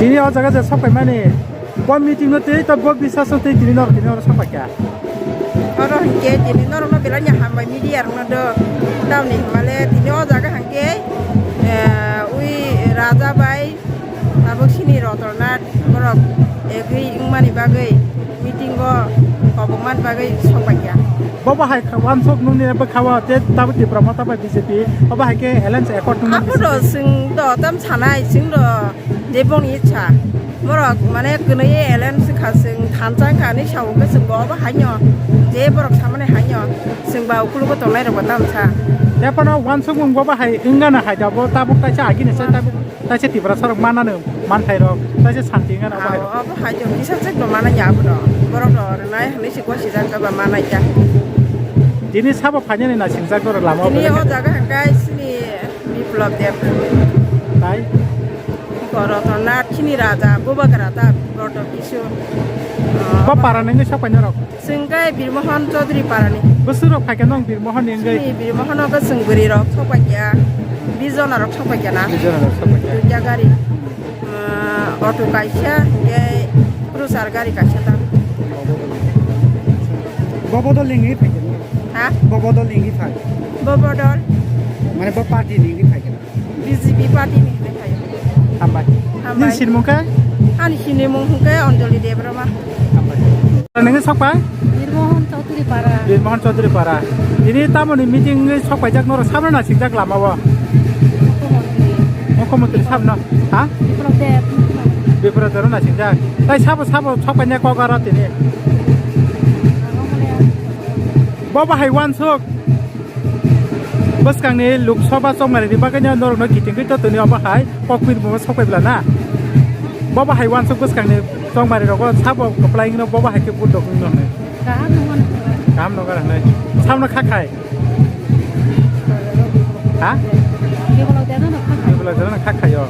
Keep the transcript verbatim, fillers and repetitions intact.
Tini o jaga je sok paimani, bo meeting no tei to bo bisas no tei tini norok tini oro sok paikha. Oro hinkhe tini norokno belai ni hambai media rokno do. Tamni hwnmale tini o jaga hinkhe, eh, ui Raja bai tabuk sini Rotornath borok egwi wngmani bagwi meeting o kobokmani bagwi sok paikha. Bo bahai kha-, wansuk nungni bwkha o tei tabuk Tipra Motha bai B J P, bo bahai khe alliance accord nungmani Abo do bisingtwi. Chwng do tam sanai, chwng do je bongni itsa. Borok mane kwnwi alliance kha, chwng thansa wngkha hinwi sa hwnkhe chwng bo obo haino je borok samani haino chwng ba ukulugo tongnai rok bo tam sa. Tei phano wansukmung bo bahai wngana hai da bo tabuk kaisa agini se tabuk. Taisa Tiprasa rok manano manthai rok, taisa santi wngkha na obo hai rok. Obo hai jok kisa chek bo mana ya abono. Borok rok rwnai hinwi se gosijak ba manai ya. Tini sabo phainani nasingjak norok lama o. Tini o jaga hwnkhe sini Biplab Deb. Tai? Rotornath sini raja, Bubagra ta, Rotor Kisu. Bo para nangwi sok paina rok. Chwng khe Birmohon Chaudhary parani. Bwswk rok phaikha nong Birmohon ni wngwi? Chini Birmohon o khe chwng bwrwi rok sok paikha, bis jona rok sok paikha na? Bis jona rok sok paikha. Duita gari. Ah, auto kaisa, hinkhe Cruiser gari kaisa ta. Bo bodol ni wngwi phaikha na? Ha? Bo bodol ni wngwi phai. Bo bodol? Mane bo party ni wngwi phaikha na? B J P party ni hinwi phaio. Hambai. Hambai. Nini sinimung khe? Ani sinimung hwnkhe Anjali Debbarma. Hambai. Nini sokpai? Birmohon Chaudhary Para. Birmohon Chaudhary Para. Tini tamoni meeting wngwi sokpaijak norok sabra nasingjak lama o? Mukhyamantri. Mukhyamantri sabno? Ha? Biplab Deb. Biplab Deb nasingjak. Tai sabo sabo sokpaina kok aro tini? Bo bahai wansuk. Bwskangni Lok Sabha chongmani ni bagwi no norokno kitingwi totoni obo hai kokpit bo sokpai bwla na. Bobo hai wansuk bwskangni chongmani rogo sabo kwplai wngno bobo hai khe budok wngno hwnwi. Kaham nung mano. Kaham nung gana hwnwi. Samno kha khai. Ha? Biplab Deb no kha khai. Biplab Deb no kha khai o.